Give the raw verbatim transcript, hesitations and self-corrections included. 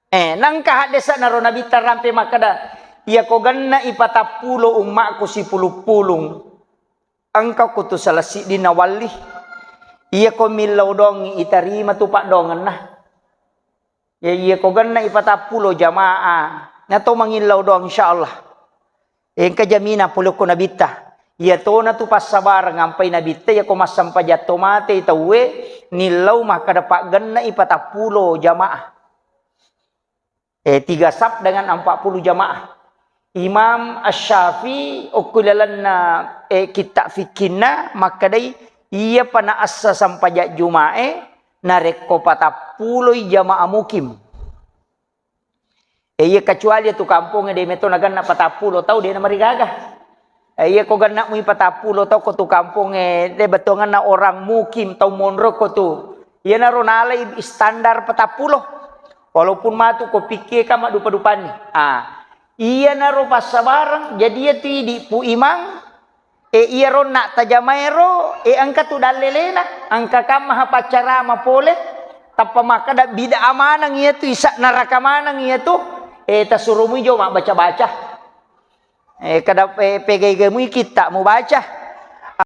Eh, nangka haddesa naro Nabitta rampe makkeda, "Iyako genna ipatappulo ummakku sipulung-pulung, engka kutu salah siddinna walli. Iyako millau doangngi itarima tu paddoangenna. Ya, iyako genna ipatappulo jamaah, nato mangillau doang, insyaallah." Engka jamina pole ko Nabitta. Iya tona tu passabareng ampai Nabitta, iyako massempajang to mate tauwe, nillau makkeda paggenna ipatappulo jamaah. Eh, tiga saf dengan empat puluh jamaah. Imam Asy-Syafi'i okko lalenna, eh, kitta fikkinna makkedai, iya pana assa sempajang Juma'e narekko patappuloi jamaah mukim. Eh, iya, kecuali tu kampongnge de meto naganna patappulo tau, de namarigaga. Eh, iya, ko ganna mui patappulo tau ko tu kampongnge, de bettuanganna orang mukim, tau monro ko tu. Iyanaro nalai standar patappulo. Walaupun matu ko pikke ka maddupa-dupanni. Ah, iyanaro passabareng, jadi iya tu idi pu imang, E, iyaro nattajamaero, e, engka tu dallelena, engka kammaha paccarama pole, tappa makkeda bid'ah maneng iyatu, isa neraka maneng iyatu, e, tasurumui jo mabbaca-baca. E, kada, e, pegaigamui kitta mubaca.